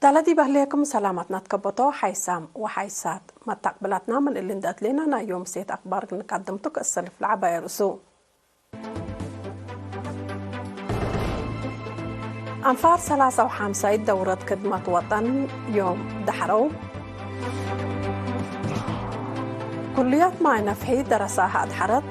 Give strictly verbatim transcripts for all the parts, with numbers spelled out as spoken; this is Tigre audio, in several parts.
ዳለ ዲብ አህሌክም ሰላማትና ትከበቶ ሓይሳም ወሓይሳት መታቅብላትና ምን እሊ እንደ እትሌና ናይ ዮም ሴት አክባር ክንቀድምቱ ክእሰልፍ ለዐባየ ርእሱ። አንፋር ሰላሳ ወሐምሳይት ደውረት ክድመት ወጠን ዮም ደሐረው። ኩልየት ማይ ነፍሒ ደረሳሀ አድሐረት።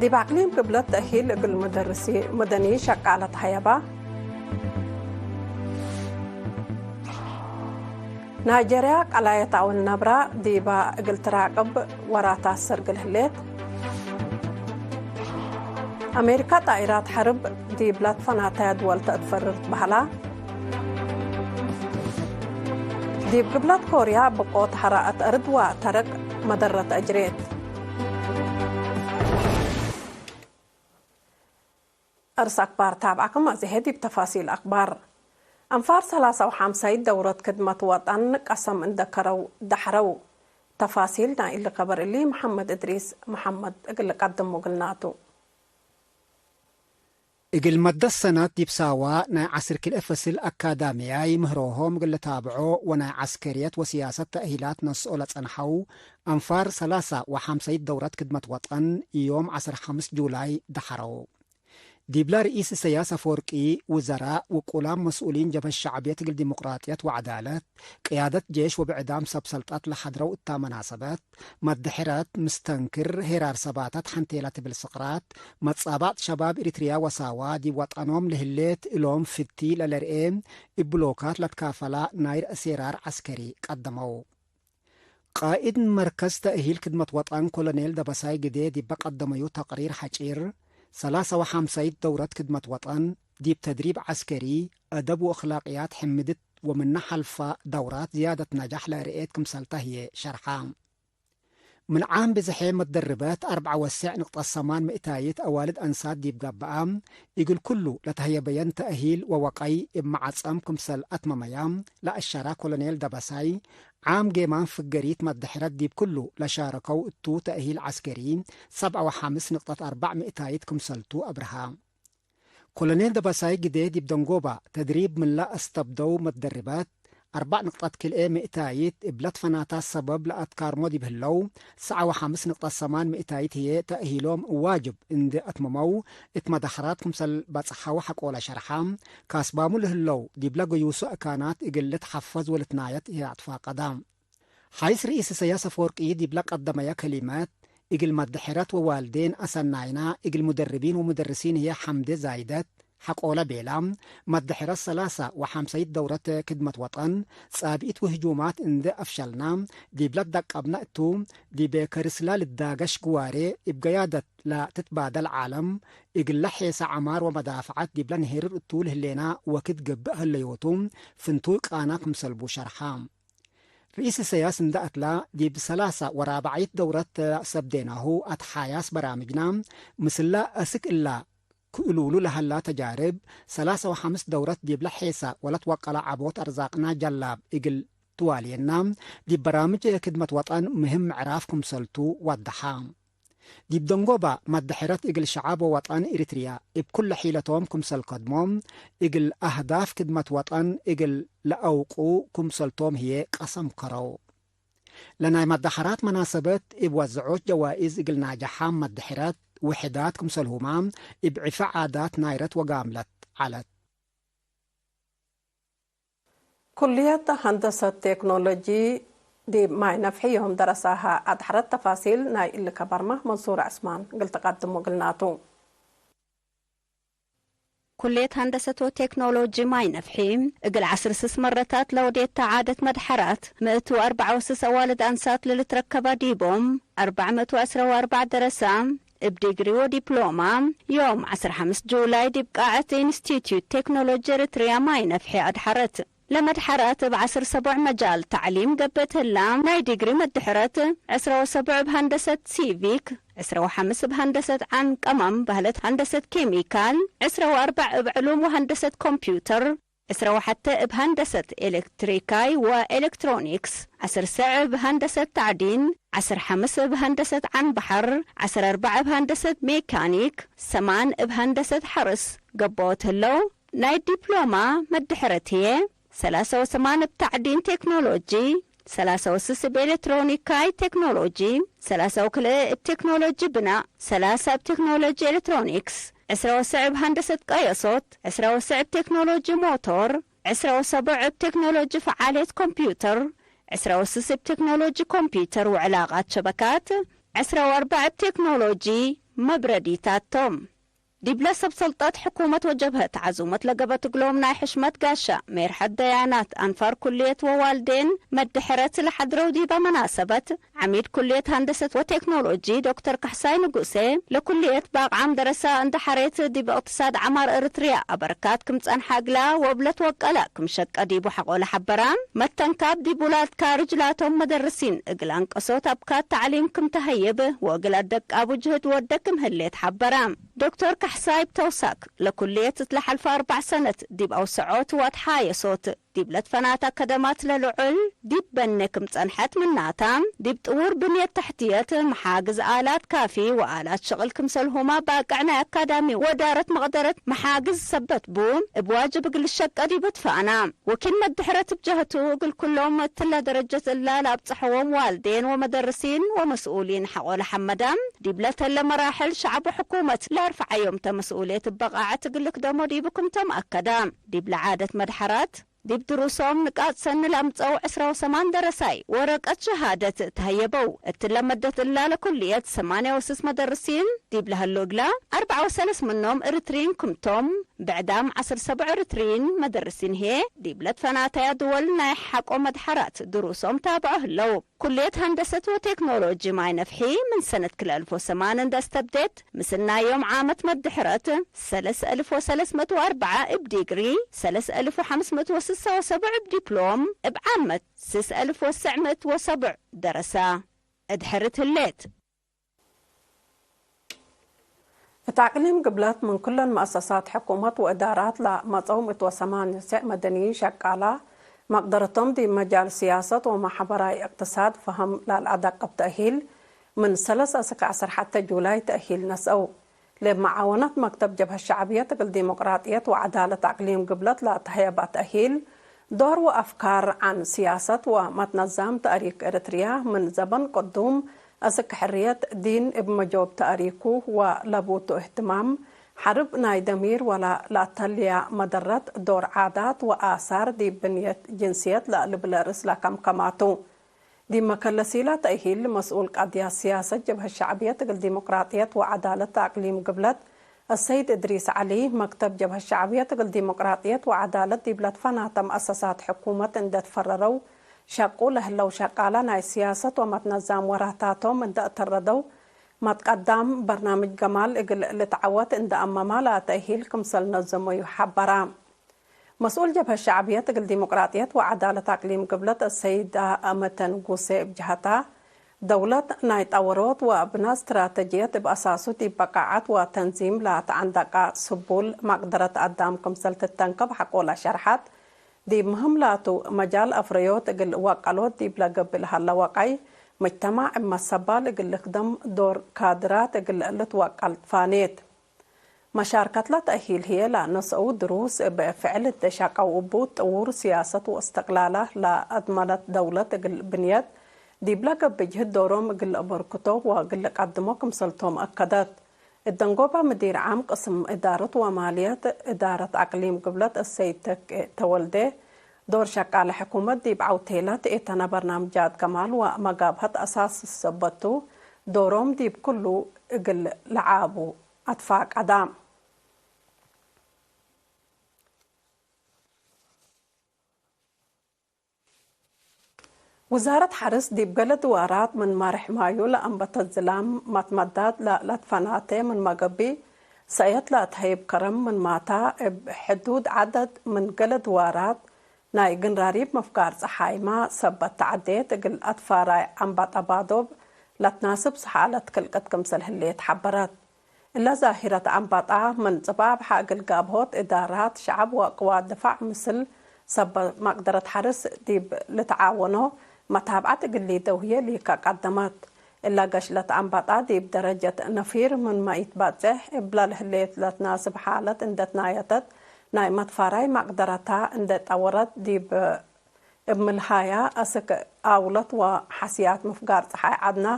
ዲብ አቅሊም ግብለት ተእሂል እግል መደርሲ መደኒ ሸቃለት ሀየባ። ናይጀርያ ቀላየት አውል ነብራ ዲባ እግል ትራቅብ ወራታት ሰርግል ህሌት። አሜሪካ ጣኢራት ሐርብ ዲብ ለትፈናተያ ድወል ተእትፈርር ትበህላ። ዲብ ግብለት ኮርያ ብቆት ሐራአት አርድ ወተረቅ መደረት አጅሬት። እርስ አክባር ታብዐክም አዜ ዲብ ተፋሲል አክባር። አንፋር ሰላሳ ወሐምሳይት ደውረት ክድመት ወጠን ቀሰም እንደ ከረው ደሐረው። ተፋሲል ናይ እሊ ከበር እሊ መሐመድ እድሪስ መሐመድ እግል ቀድሞ እግልናቱ። እግል መደት ሰነት ዲብ ሳዋ ናይ ዐስር ክልኤ ፈስል አካዳምያይ ምህሮሆም እግል ልታብዖ ወናይ ዐስከርየት ወስያሰት ተእሂላት ነስኦ ለጸንሐው አንፋር ሰላሳ ወሐምሳይት ደውረት ክድመት ወጠን ዮም ዐስር ሐምስ ጁላይ ደሐረው። ዲብለ ርኢስ ኢሰያስ አፈወርቂ፣ ውዘራእ፣ ውቁላም መስኡሊን ጀብሀት ሸዕብየት እግል ዲሞቅራጥየት ወዐዳለት፣ ቅያደት ጄሽ ወብዕዳም ሰብ ሰልጠት ለሐድረው እታ መናሰበት፣ መድሕረት፣ ምስተንክር፣ ሄራር ሰባታት ሐንቴላ ትብል ስቅራት፣ መትጻባዕት ሸባብ ኤሪትርያ ወሳዋ ዲብ ወጠኖም ለህሌት እሎም ፍቲ ለለርኤ እብ ብሎካት ለትካፈላ ናይ ረእስ ሄራር ዐስከሪ ቀደመው። ቃእድ መርከዝ ተእሂል ክድመት ወጠን ኮሎኔል ደበሳይ ግዴ ዲበ ቀደመዩ ተቅሪር ሐጪር፣ ሰላሳ ወሐምሳይት ደውረት ክድመት ወጠን ዲብ ተድሪብ ዐስከሪ፣ አደብ ወእክላቅያት ሕምድት ወምነ ሐልፋ ደውራት ዝያደት ነጃሕ ለርኤት ክምሰልተ ህዬ ሸርሐ። ምን ዓም ብዝሐ መትደርበት አርበዕ ወሰዕ ንቅጠት ሰማን ምእታይት አዋልድ አንሳት ዲብ ገብአ፣ እግል ኩሉ ለተሀየበየን ተእሂል ወወቀይ እብ መዓጸም ክምሰል አትመመያ ለአሸራ ኮሎኔል ደበሳይ፣ ዓም ጌማን ፍገሪት መድሕረት ዲብ ኩሉ ለሻረከው እቱ ተእሂል ዐስከሪ ሰብዓ ወሐምስ ንቅጠት አርበዕ ምእታይት ክምሰልቱ አብርሃ። ኮሎኔል ደበሳይ ግዴ ዲብ ደንጎባ ተድሪብ ምን ለአስተብደው መትደርበት፣ አርበዕ ንቅጠት ክልኤ ምእታይት እብ ለትፈናታት ሰበብ ለአትካርሞ ዲብ ህለው፣ ሰብዓ ወሐምስ ንቅጠት ሰማን ምእታይት ህዬ ተእሂሎም ዋጅብ እንዴ አትመመው፣ እት መዳሐራት ክምሰል በጽሐው ሐቆለ ሸርሐ፣ ካስባሙ ለህለው ዲብለ ገዩሱ አካናት እግል ልትሐፈዝ ወልትናየት ህዬ አትፋቀደ። ሐይስ ርኢስ ኢሰያስ አፈወርቂ ዲብለ ቀደመየ ከሊመት፣ እግል መድሕረት ወዋልዴን አሰናይና፣ እግል ሙደርቢን ወሙደርሲን ህዬ ሐምዴ ዛይደት ሐቆለ ቤላ፣ መድሕረት ሰላሳ ወሐምሳይት ደውረት ክድመት ወጠን፣ ጻብኢት ወህጁማት እንዴ አፍሸልና፣ ዲብለ ትደቀብነ እቱ፣ ዲብ ከርስላ ልዳገሽ ግዋሬ እብ ገያደት ለትትባደል ዓለም፣ እግለ ሔሰ ዐማር ወመዳፍዐት ዲብለ ንሄርር እቱ ለህሌና ወክድ ገብእ ህለዮቱ፣ ፍንቱይ ቃና ክምሰልቡ ሸርሐ። ርኢስ ኢሰያስ እንደ አትላ፣ ዲብ ሰላሳ ወራብዓይት ደውረት ሰብዴናሁ አትሓያስ በራምጅና፣ ምስለ አስክ እላ ክእሉሉ ለሀላ ተጃርብ፣ ሰላሳ ወሐምስ ደውረት ዲብለ ሔሰ ወለትወቀለ ዐቦት አርዛቅና ጀላብ እግል ትዋልየና፣ ዲብ በራምጅ ክድመት ወጠን ምህም ምዕራፍ ክምሰልቱ ወደሐ። ዲብ ደንጎባ መድሕረት እግል ሸዐብ ወወጠን ኤሪትርያ እብ ኩለ ሒለቶም ክምሰል ከድሞም፣ እግል አህዳፍ ክድመት ወጠን እግል ለአውቁ ክምሰልቶም ህዬ ቀሰም ከረው። ለናይ መዳሐራት መናሰበት እብ ወዘዖት ጀዋኢዝ እግል ናጀሓም መድሕረት ውሕዳት ክምሰልሁማ እብ ዕፈ ዓዳት ናይረት ወጋምለት ዐለት። ኩልየት ሀንደሰት ቴክኖሎጂ ዲብ ማይ ነፍሒ ዮም ደረሳሀ አድሐረት። ተፋሲል ናይ እሊ ከበርመ መንሱር ዕስማን እግል ትቀድሞ እግልናቱ። ኩልየት ሀንደሰት ወቴክኖሎጂ ማይ ነፍሒ እግል ዐስር ስስ መረታት ለወዴት ተዓደት መድሐራት ምእት ወአርበዕ ወስስ አዋልድ አንሳት ለልትረከባ ዲቦም አርበዕ ምእት ወዐስረ ወአርበዕ ደረሳ እብ ዲግሪ ወዲፕሎማ ዮም ዐስር ሐምስ ጁላይ ዲብ ቃዐት ኢንስቲትዩት ቴክኖሎጂ ኤሪትርያ ማይ ነፍሒ አድሐረት። ለመድሐራት እብ ዐስር ሰቦዕ መጃል ተዕሊም ገብእ ህላ፣ ናይ ዲግሪ መድሕረት ዕስረ ወሰቦዕ እብ ሀንደሰት ሲቪክ፣ ዕስረ ወሐምስ እብ ሀንደሰት ዐን ቀመም በህለት ሀንደሰት ኬሚካል፣ ዕስረ ወአርበዕ እብ ዕሉም ወሀንደሰት ኮምፒውተር፣ ዕስራ ወሐተ እብ ሀንደሰት ኤሌክትሪካይ ወኤሌክትሮኒክስ፣ ዐስር ሰዕ እብ ሀንደሰት ተዕዲን፣ ዐስር ሐምስ እብ ሀንደሰት ዐን በሐር፣ ዐስር አርበዕ እብ ሀንደሰት ሜካኒክ፣ ሰማን እብ ሀንደሰት ሐርስ ገብኦት ህለው። ናይ ዲፕሎማ መድሕረት ህዬ፣ ሰላሳ ወሰማን እብ ተዕዲን ቴክኖሎጂ፣ ሰላሳ ወስስ እብ ኤሌክትሮኒካይ ቴክኖሎጂ፣ ሰላሳ ወክልኤ እብ ቴክኖሎጂ ብናእ፣ ሰላሳ እብ ቴክኖሎጂ ኤሌክትሮኒክስ፣ ዕስራ ወሰዕ እብ ሀንደሰት ቀየሶት፣ ዕስራ ወሰዕ እብ ቴክኖሎጂ ሞቶር፣ ዕስራ ወሰቡዕ እብ ቴክኖሎጂ ፈዓልየት ኮምፕዩተር፣ ዕስራ ወስስ እብ ቴክኖሎጂ ኮምፕዩተር ወዕላቃት ሸበካት፣ ዕስራ ወአርበዕ እብ ቴክኖሎጂ መብረዲታት ቶም። ዲብለ ሰብ ሰልጠት ሕኩመት ወጀብሀት ዐዙመት ለገብአት እግሎም ናይ ሕሽመት ጋሻ ሜርሐት ደያናት አንፋር ኩልየት ወዋልዴን መድሕረት ለሐድረው ዲበ መናሰበት፣ ዐሚድ ኩልየት ሀንደሰት ወቴክኖሎጂ ዶክተር ካሕሳይ ንጉሴ፣ ለኩልየት በአቅዓም ደረሳ እንዴ ሐሬት ዲብ እቅትሳድ ዐማር እርትርያ አበርካት ክም ጸንሐ እግላ ወእብ ለትወቀላ ክም ሸቀ ዲቡ ሐቆለ ሐበራ። መተንካብ ዲብ ውላድ ካርጅ ላቶም መደርሲን እግል አንቀሶት አብካት ተዕሊም ክም ተሀይብ ወእግል አደቃቡ ጅህድ ወደ ክም ህሌት ሐበራ። ዶክተር ካሕሳይ እብ ተውሳክ፣ ለኩልየት እት ለሐልፈ አርበዕ ሰነት ዲብ አውሰዖት ወአትሓየሶት ዲብ ለትፈናተ አከደማት ለልዑል ዲብ በኔ ክም ጸንሐት ምናታ፣ ዲብ ጥዉር ብንየት ተሕትየት፣ መሓግዝ አላት ካፊ ወአላት ሽቅል ክምሰልሁመ ባቅዕ ናይ አካዳሚ ወእዳረት መቅደረት መሓግዝ ሰበት ቡ፣ እብ ዋጅብ እግል ልሸቀ ዲቡ ትፈአና። ወኪል መድሕረት እብ ጀህቱ፣ እግል ኩሎም እትለ ደረጀት እላ ለአብጽሐዎም ዋልዴን ወመደርሲን ወመስኡሊን ሐቆለ ሐመዳ፣ ዲብለ ተለ መራሕል ሸዐብ ወሕኩመት ለአርፈዐዮም ተ መስኡልየት እበ ቃዐት እግል ልክደሞ ዲቡ ክምቶም አከዳ። ዲብለ ዓደት መድሐራት፣ ዲብ ድሩሶም ንቃጥ ሰኒ ለአምጸው ዕስራ ወሰማን ደረሳይ ወረቀት ሸሃደት ተሀየበው። እትለ መደት እላ ለኩልየት ሰማንያ ወስስ መደርሲን ዲብ ለሀሉ እግላ፣ አርበዓ ወሰለስ ምኖም እርትሪን ክምቶም፣ ብዕዳም ዐስር ሰብዑ እርትሪን መደርሲን ህዬ፣ ዲብ ለትፈናተያ ድወል ናይ ሐቆ መድሐራት ድሩሶም ታብዖ ህለው። ኩልየት ሀንደሰት ወቴክኖሎጂ ማይ ነፍሒ ምን ሰነት ክልኤ አልፍ ወሰማን እንዴ አስተብዴት፣ ምስናዮም ዓመት መድሕረት፣ ሰለስ አልፍ ወሰለስ ምእት ወአርበዓ እብ ዲግሪ፣ ሰለስ አልፍ ወሐምስ ምእት ወስሳ ወሰቡዕ እብ ዲፕሎም፣ እብ ዓመት ስስ አልፍ ወትስዕ ምእት ወሰቡዕ ደረሳ እድሕርት ህሌት። እት አቅሊም ግብለት ምን ክለን መአሰሳት ሕኩመት ወእዳራት ለመጽአው ምእት ወሰማንየ ወሰዕ መደንይን ሸቃላ፣ መቅደረቶም ዲብ መጃል ስያሰት ወመሐበራይ እቅትሳድ ፈሀም ለልአደቅብ ተእሂል፣ ምን ሰለስ እስክ ዐስር ሐቴ ጁላይ ተእሂል ነስአው። ለመዓወነት መክተብ ጀብሀት ሸዕብየት እግል ዲሞቅራጥየት ወዐዳለት አቅሊም ግብለት ለተሀየበ ተእሂል፣ ዶር ወአፍካር ዐን ስያሰት ወመትነዛም ተእሪክ ኤረትርያ ምን ዘበን ቅዱም እስክ ሕርየት ዲን እብ መጆብ ተእሪኩ ወለቡቱ እህትማም፣ ሐርብ ናይ ደሚር ወለ ለአተልያ መደረት ዶር ዓዳት ወአሳር ዲብ ብንየት ጅንስየት ለልብለ ርእስ ለከምከማቱ። ዲብ መከለሲላ ተእሂል መስኡል ቀድያት ስያሰት ጀብሀት ሸዕብየት እግል ዲሞቅራጥየት ወዐዳለት አቅሊም ግብለት፣ አሰይድ እድሪስ ዐሊ፣ መክተብ ጀብሀት ሸዕብየት እግል ዲሞቅራጥየት ወዐዳለት ዲብ ለትፈናተ መአሰሳት ሕኩመት እንዴ ትፈረረው ሸቁ ለህለው ሸቃላ ናይ ስያሰት ወመትነዛም ወራታቶም እንዴ አተረደው፣ መትቀዳም በርናምጅ ገማል እግል ልትዐወት እንዴ አመማ ለአተእሂል ክምሰል ነዘመዩ ሐበራ። መስኡል ጀብሀት ሸዕብየት እግል ዲሞቅራጥየት ወዐዳለት አቅሊም ግብለት አሰይድ አመተ ንጉሴ እብ ጀሀታ፣ ደውለት ናይ ጠወሮት ወብነ እስትራተጅየት እብ አሳሱ ዲብ በቃዐት ወተንዚም ለአትዐንደቀ ስቡል መቅደረት አዳም ክምሰል ትተንከብ ሐቆለ ሸርሐት፣ ዲብ ምህም ላቱ መጃል አፍረዮት እግል ወቀሎት ዲብ ለገብእ ለሀለ ወቀይ፣ መጅተማዕ እብ መሰባል እግል ልክደም ዶር ካድራት እግል ልትወቀል ትፋኔት። መሻርከት ለተእሂል ህዬ ለነስአው ድሩስ እብ ፍዕል እንዴ ሸቀው እቡ፣ ጥዉር ስያሰት ወእስትቅላላ ለአድመነት ደውለት እግል ብንየት ዲብለ ገብእ ጅህድ ዶሮም እግል ለአበርክቶ ወእግል ለቀድሞ ክምሰልቶም አከደት። እደንጎበ ምዲር ዓም ቅስም እዳረት ወማልየት እዳረት አቅሊም ግብለት እሰይድ ተኬ ተወልዴ፣ ዶር ሸቃለ ሕኩመት ዲብ ዐውቴላት ኤተነ በርናምጃት ከማል ወመጋብሀት አሳስ ሰበት ቱ፣ ዶሮም ዲብ ክሉ እግል ለዓቡ አትፋቀዳ። ውዛረት ሐርስ ዲብ ገሌ ድዋራት ምን ማርሕ ማዩ ለአንበተት ዝላም መትመዳድ ለትፈናቴ ምንመ ገብእ፣ ሰእየት ለአትሀይብ ከረም ምንማታ፣ እብ ሕዱድ ዐደድ ምን ገሌ ድዋራት ናይ ግንራሪብ ምፍጋር ጸሓይመ ሰበት ተዐዴት እግል አትፋራይ አንበጠባዶብ ለትናስብ ሰሓለት ክልቅት ክምሰል ህሌት ሐበረት። እለ ዛሂረት አንባጣ ምን ጽባብ ሐ እግል ጋብሆት እዳራት ሸዐብ ወቅዋት ድፋዕ ምስል ሰብ መቅደረት ሐርስ ዲብ ልትዓወኖ መታብዐት እግል ሊደው ህዬ ሊከ ቀደመት። እለ ገሽለት አንባጣ ዲብ ደረጀት ነፊር ምንመ ኢትባጽሕ እብለ ለህሌት ለትናስብ ሓለት እንደ ትናየተት ናይ መትፋራይ መቅደረታ እንደ ጠወረት ዲብ እብ ምልሃያ አስክ አውለት ወሐስያት ምፍጋር ጸሓይ ዐድና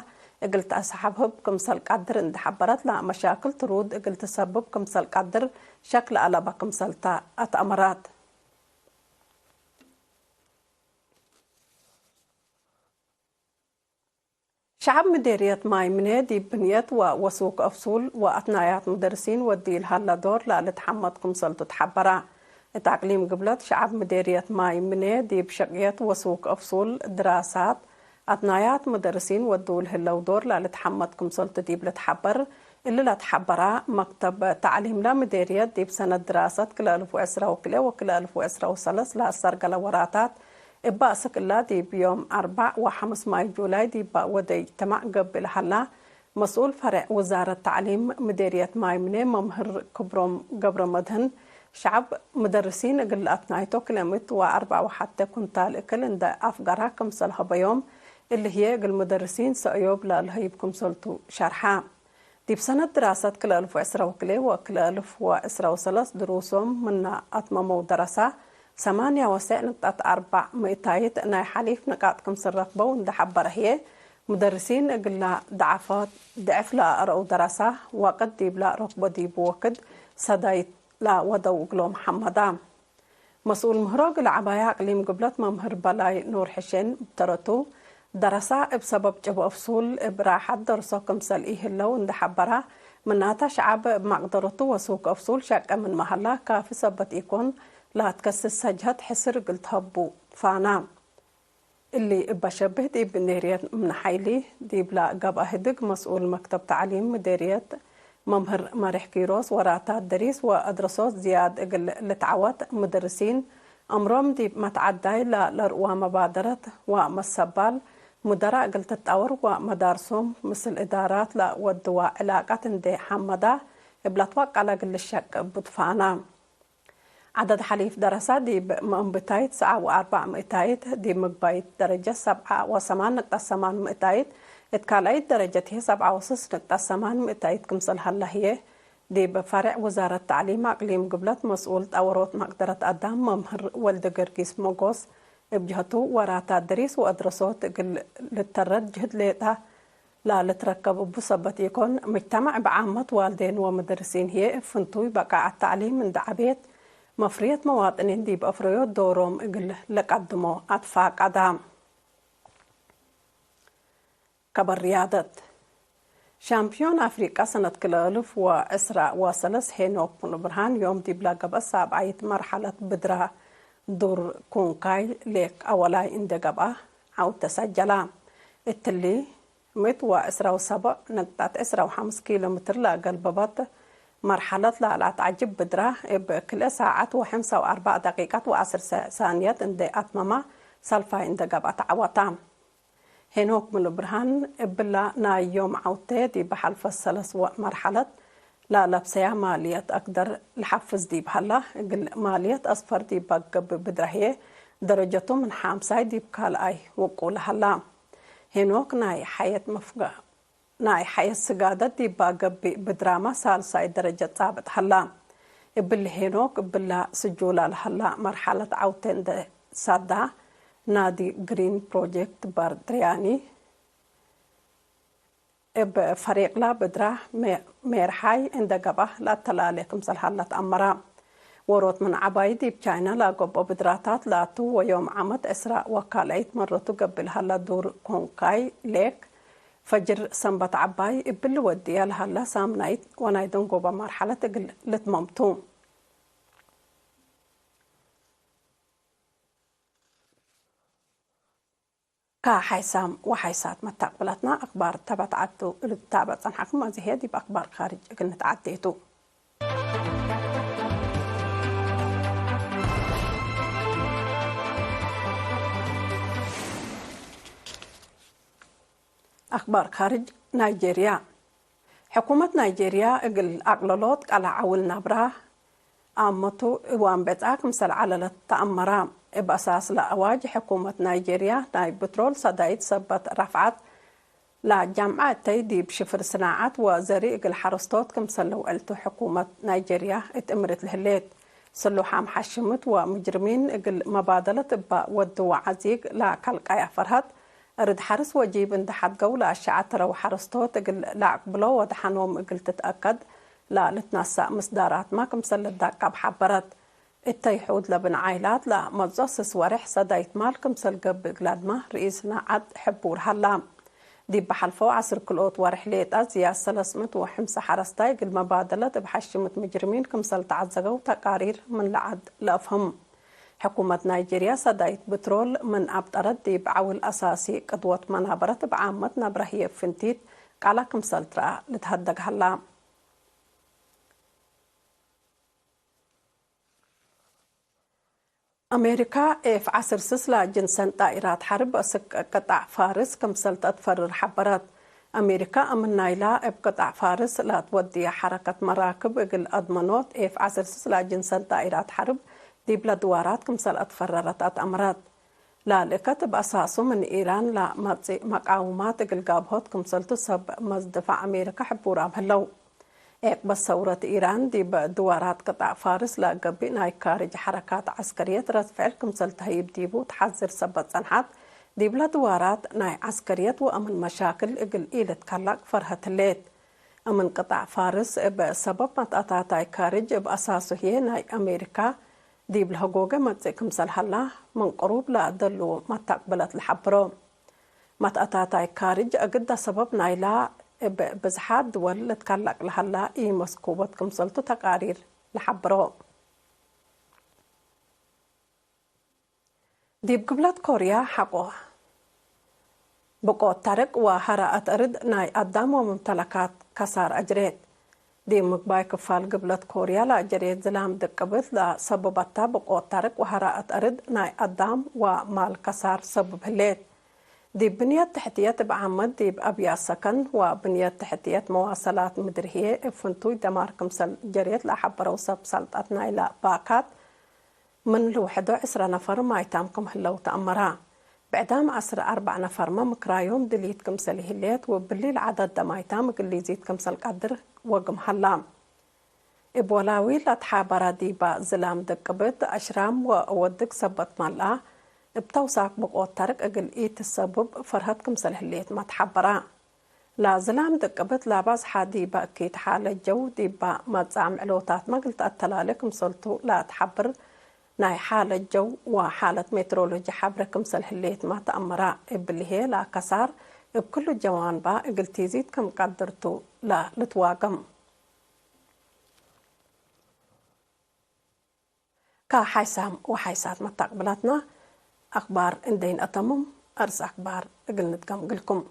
እግል ተአሰሐብህብ ክምሰል ቀድር እንዴ ሐበረት፣ ለመሻክል ትሩድ እግል ትሰብብ ክምሰል ቀድር ሸክ ለአለበ ክምሰል ተ አትአመራት። ሸዐብ ምዴርየት ማይ ምኔ ዲብ ብንየት ወወሱክ አፍሱል ወአትናያት ሙደርሲን ወዲ ለሀለ ዶር ለልትሐመድ ክምሰልቱ ተሐበረ። እት አቅሊም ግብለት ሸዐብ ምዴርየት ማይ ምኔ ዲብ ሸቅየት ወሱክ አፍሱል ድራሳት አትናያት ሙደርሲን ወዱ ለህለው ዶር ለልትሐመድ ክምሰልቱ ዲብ ልትሐበር። እሊ ለትሐበራ መክተብ ተዕሊምለ ምዴርየት ዲብ ሰነት ድራሰት ክልኤ አልፍ ወዕስራ ወክልኤ ወክልኤ አልፍ ወዕስራ ወሰለስ ለአሰርገለ ወራታት እበ አስክ እላ ዲብ ዮም አርበዕ ወሐምስ ማይ ጁላይ ዲበ ወደ ኢጅትማዕ ገብእ ለሀላ መስኡል ፈሬዕ ውዛረት ተዕሊም ምዴርየት ማይ ምኔ መምህር ክብሮም ገብረመድህን፣ ሸዐብ ምደርሲን እግል ለአትናይቶ ክልኤ ምእት ወአርበዕ ወሐቴ ኩንታል እክል እንደ አፍገራ ክምሰል ሀበዮም፣ እሊ ህዬ እግል ምደርሲን ሰእዮብ ለልሀይብ ክምሰልቱ ሸርሐ። ዲብ ሰነት ድራሰት ክልኤ አልፍ ወዕስራ ወክልኤ ወክልኤ አልፍ ወዕስራ ወሰለስ ድሩሶም ምነ አትመመው ደረሳ፣ ሰማንያ ወሰዕ ንቅጠት አርበዕ ምእታይት ናይ ሐሊፍ ንቃጥ ክምስል ረክበው እንዴ ሐበረ ህዬ፣ ሙደርሲን እግላ ደዓፎት ድዕፍ ለአረአው ደረሳ፣ ወቅት ዲብላ ረክቦ ዲቡ ወክድ ሰዳይት ለወደው እግሎም ሐመዳ። መስኡል ምህሮ እግል ዐባያ አቅሊም ግብለት መምህር በላይ ኑር ሕሼን እብ ተረቱ፣ ደረሳ እብ ሰበብ ጭብ አፍሱል እብ ራሐት ደርሶ ክምሰል ኢህለው እንዴ ሐበራ፣ ምናተ ሸዐብ እብ መቅደረቱ ወሱክ አፍሱል ሸቄ ምንመ ሀላ፣ ካፊ ሰበት ኢኮን ለአትከስስ ሰጅሀት ሕስር እግል ተሀቡ ትፋና። እሊ እበ ሸብህ ዲብ ምዴርየት እምነ ሐይሊ ዲብላ ገብአ ህድግ መስኡል መክተብ ተዕሊም ምዴርየት መምህር መሬሕ ኪሮስ፣ ወራታት ደሪስ ወአድረሶት ዝያድ እግል ልትዐወት ምድርሲን፣ አምሮም ዲብ መትዐዳይ ለለርእዋ መባደረት ወመሰባል ሙደራ እግል ትጣወር ወመዳርሶም ምስል እዳራት ለወድዋ ዕላቀት እንዴ ሐመዳ፣ እብ ለትወቀለ እግል ልሸቅ እቡ ትፋና። ዐደድ ሐሊፍ ደረሳ ዲብ ምእንብታይት ሰዓ ወአርበዕ ምእታይት፣ ዲብ ምግባይት ደረጀት ሰብዓ ወሰማን ንቅጠት ሰማን ምእታይት፣ እት ካልኣይት ደረጀት ህዬ ሰብዓ ወስስ ንቅጠት ሰማን ምእታይት ክምሰል ሀለ ህዬ፣ ዲብ ፈሬዕ ውዛረት ተዕሊም አቅሊም ግብለት መስኡል ጠወሮት መቅደረት አዳም መምህር ወልደገርጊስ ሞጎስ እብ ጀህቱ፣ ወራታት ደሪስ ወአድረሶት እግል ልተረድ ጅህድ ሌጠ፣ ላልትረከብ እቡ ሰበት ኢኮን፣ ምጅተመዕ ብዓመት ዋልዴን ወምደርሲን ህዬ እብ ፍንቱይ በቃዐት ተዕሊም እንዴ ዐቤት፣ መፍርየት መዋጥኒን ዲብ አፍረዮት ዶሮም እግል ለቀድሞ አትፋቀዳ። ከበር ርያደት። ሻምፕዮን አፍሪቀ ሰነት ክልኤ አልፍ ወዕስራ ወሰለስ ሄኖክ ሙሉብርሃን ዮም ዲብላ ገብአ ሳብዓይት መርሐለት ብድራ ዱር ኩንካይ ሌክ አወላይ እንዴ ገብአ ዐውቴ ሰጀላ። እትሊ፣ ምእት ወዕስራ ወሰብዕ ነቅጣት ዕስራ ወሐምስ ኪሎ ሜትር ለአገልበበት መርሐለት ለአልአትዐጅብ ብድራ፣ እብ ክልኤ ሳዐት ወሐምሳ ወአርበዕ ደቂቀት ወዐስር ሰ-፣ ሳንየት እንዴ አትመማ፣ ሰልፋይ እንዴ ገብአ ተዐወታ። ሄኖክ ሙሉብርሃን፣ እብላ ናይ ዮም ዐውቴ ዲብ ሐልፈት ሰለስ ወ-፣ መርሐለት ለለብሰያ ማልየት አክደር ለሐፍዝ ዲብ ሀላ፣ እግል ማልየት አስፈር ዲብ ገብእ ብድራ ህዬ፣ ደረጀቱ ምን ሐምሳይ ዲብ ካልኣይ ውቁ ለሀላ። ሄኖክ ናይ ሐየት መፍጋ-፣ ናይ ሐየት ስጋደት ዲብ ገብእ ብድራመ ሳልሳይ ደረጀት ጻብጥ ሀላ። እብሊ ሄኖክ እብላ ስጁላ ለሀላ መርሐለት ዐውቴ እንዴ ሳዳ፣ ናዲ ግሪን ፕሮጀክት ባር ትርያኒ፣ እብ ፈሪቅላ ብድራ ሜ-፣ ሜርሓይ እንዴ ገብአ ለአተላሌ ክምሰል ሀለ ተአመረ። ዎሮት ምን ዐባይ ዲብ ቻይና ለአገብኦ ብድራታት ለአቱ ወዮም ዓመት ዕስራ ወካልአይት መረቱ ገብእ ለሀለ ዱር ኮንካይ ሌክ፣ ፈጅር ሰንበት ዐባይ እብሊ ወድየ ለሀለ ሳምናይት ወናይ ደንጎበ መርሐለት እግል ልትመም ቱ። ከሐይሳም ወሐይሳት መታቅብላትና አክባር ተበትዓቱ እሉ ትታበዕ ጸንሐኩም። አዜ ህዬ ዲብ አክባር ካርጅ እግል ንትዓዴ ቱ። አክባር ካርጅ። ናይጄርያ። ሕኩመት ናይጄርያ እግል አቅለሎት ቀላዕ ዐውል ናብራ አመቱ እዋን ቤጽአ ክምሰል ዐለለት ተአመራ። እብ አሳስ ለአዋጅ ሕኩመት ናይጄርያ ናይ ብትሮል ሰዳይት ሰበት ረፍዐት ለአጃምዐ እተይ ዲብ ሽፍር ስናዐት ወዘሪ እግል ሐረስቶት ክምሰል ለውዕልቱ ሕኩመት ናይጄርያ እት እምርት ለህሌት። ስሉሓም ሐሽምት ወምጅርሚን እግል መባደለት እበ ወድወ ዐዚግ ለከልቀያ ፈርሀት። እርድ ሐርስ ወጂብ እንዴ ሐድገው ለአሸዐትረው ሐረስቶት እግል ለአቅብሎ ወደሐኖም እግል ትትአከድ ለልትነሰእ ምስዳራትመ ክምሰል ልዳቀብ ሐበረት። እተይ ሑድ ለብን ዓይላት ለመጽኦ ስስ ወሬሕ ሰዳይት ማል ክምሰል ገብእ እግላድመ ርኢስ ናዐት ሕቡር ሀላ። ዲብ በሐልፈው ዐስር ክልኦት ወሬሕ ሌጠ ዝያድ ሰለስ ምእት ወሐምሳ ሐረስታይ እግል መባደለት እብ ሐሽምት ምጅርሚን ክምሰል ተዐዘገው ተቃሪር ምን ለዐድ ለአፍህም። ሕኩመት ናይጄርያ ሰዳይት ብትሮል ምን አብጠረት ዲብ ዐውል አሳሲ ቅድወት መናበረት እብ ዓመት ነብረ ህዬ ፍንቲት ቃላ ክምሰል ትረአ ልትሀደግ ሀላ። አሜሪካ ኤፍ ዐስር ስስ ለጅንሰን ጣኢራት ሐርብ አስክ ቅጣዕ ፋርስ ክምሰል ተአትፈርር ሐበረት። አሜሪካ እምን ናይላ እብ ቅጣዕ ፋርስ ለአትወድየ ሐረከት መራክብ እግል አድመኖት ኤፍ ዐስር ስስ ለጅንሰን ጣኢራት ሐርብ ዲብለ ድዋራት ክምሰል አትፈረረት አትአምረት። ላልእከት እብ አሳሱ ምን ኢራን ለመጽእ መቃውማት እግል ጋብሆት ክምሰልቱ ሰብ መዝድፋዕ አሜሪካ ሕቡራም ህለው። ዔቅበት ሰውረት ኢራን ዲብ ድዋራት ቅጣዕ ፋርስ ለገብእ ናይ ካርጅ ሐረካት ዐስከርየት ረድ ፍዕል ክምሰል ተህይብ ዲቡ ተሐዝር ሰበት ጸንሐት። ዲብለ ድዋራት ናይ ዐስከርየት ወአምን መሻክል እግል ኢልትከለቅ ፈርሀት ህሌት። እምን ቅጣዕ ፋርስ እብ ሰበብ መትአታታይ ካርጅ እብ አሳሱ ህዬ ናይ አሜሪካ ዲብ ለህጎገ መጽእ ክምሰል ሀላ ምን ቅሩብ ለደሉ መተቅብለት ለሐብሮ። መትአታታይ ካርጅ እግደ ሰበብ ናይላ እብ ብዝሓት ድወል ልትከለቅ ለሀላ ኢመስኩበት ክምሰልቱ ተቃሪር ለሐብሮ። ዲብ ግብለት ኮርያ ሐቆ ብቆት ታርቅ ወሀራአት እርድ ናይ አዳም ወመምተለካት ከሳር አጅሬት። ዲብ ምግባይ ክፋል ግብለት ኮርያ ለአጀሬት ዝላም ድቅብት ለሰብበታ ብቆት ታርቅ ወሀራአት እርድ ናይ አዳም ወማል ከሳር ሰብብ ህሌት። ዲብ ብንየት ተሕትየት እብ ዓመት ዲብ አብያት ሰከን ወብንየት ተሕትየት መዋሰላት ምድር ህዬ እብ ፍንቱይ ደማር ክምሰል ጀሬት ለአሐበረው ሰብ ሰልጠት ናይለ ባካት፣ ምን ልውሕዶ ዕስረ ነፈር ማይታም ክም ህለው ተአመራ። ብዕዳም ዐስር አርበዕ ነፈርመ ምክራዮም ድሊት ክምሰል ኢህሌት ወእብሊ ለዐደደ ማይታም እግል ሊዚድ ክምሰል ቀድር ወግም ሀላ። እብ ወላዊ ለትሓበረ ዲበ ዝላም ድቅብት አሽራም ወአወድግ ሰበት መልአ፣ እብ ተውሳክ ብቆት ተርቅ እግል ኢትሰቡብ ፈርሀት ክምሰል ህሌትመ ተሓበረ። ለዝላም ድቅብት ለባዝሐ ዲበ እኪት ሓለት ጀው ዲበ መጽአም ዕሎታትመ እግል ተአተላሌ ክምሰልቱ ለአትሐብር ናይ ሓለት ጀው ወሓለት ሜትሮሎጂ ሐብሬ ክምሰል ህሌትመ ተአመረ። እብሊ ህዬ ለከሳር እብ ክሉ ጀዋንባ እግል ቲዚድ ክም ቀድርቱ ለልትዋገም። ከሓይሳም ወሓይሳት መታቅብላትና አክባር እንዴ ኢነአተምም፣ አርስ አክባር እግል ንድገም እግልኩም።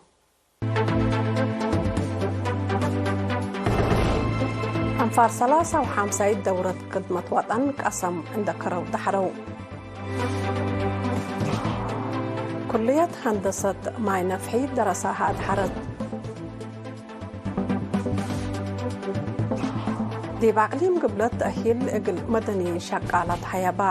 አንፋር ሰላሳ ወሐምሳይት ደውረት ክድመት ወጠን ቀሰም እንደ ከረው ደሐረው። ኩልየት ሀንደሰት ማይ ነፍሒ ደረሳሃ አድሐረት። ዲብ አቅሊም ግብለት ተእሂል እግል መደንይን ሸቃላት ሀየባ።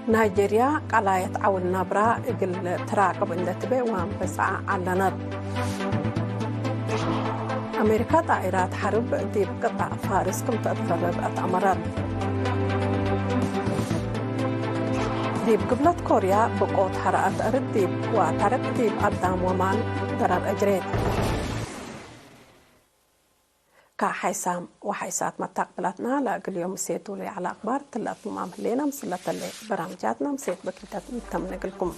ናይጄርያ ቀላየት ዐውል ናብራ እግል ትራቅብ እንደ ትቤ ዋም ብጽዓ ዐለነት። አሜሪካ ጣኢራት ሐርብ ዲብ ቅጣዕ ፋርስ ክም ተአትፈርር አትአመረት። ዲብ ግብለት ኮርያ ብቆት ሐረአት አርድ ዲብ ወተርቅ ዲብ አዳም ወማል ደረር አጅሬት። ከሓይሳም ወሓይሳት መታቅብላትና ለእግል ዮም ምሴቱ ለዐለ አክባር ትለአትማም ህሌነ። ምስለተሌ በራምጃትና ምሴት በኪተት ንተምነ እግልኩም።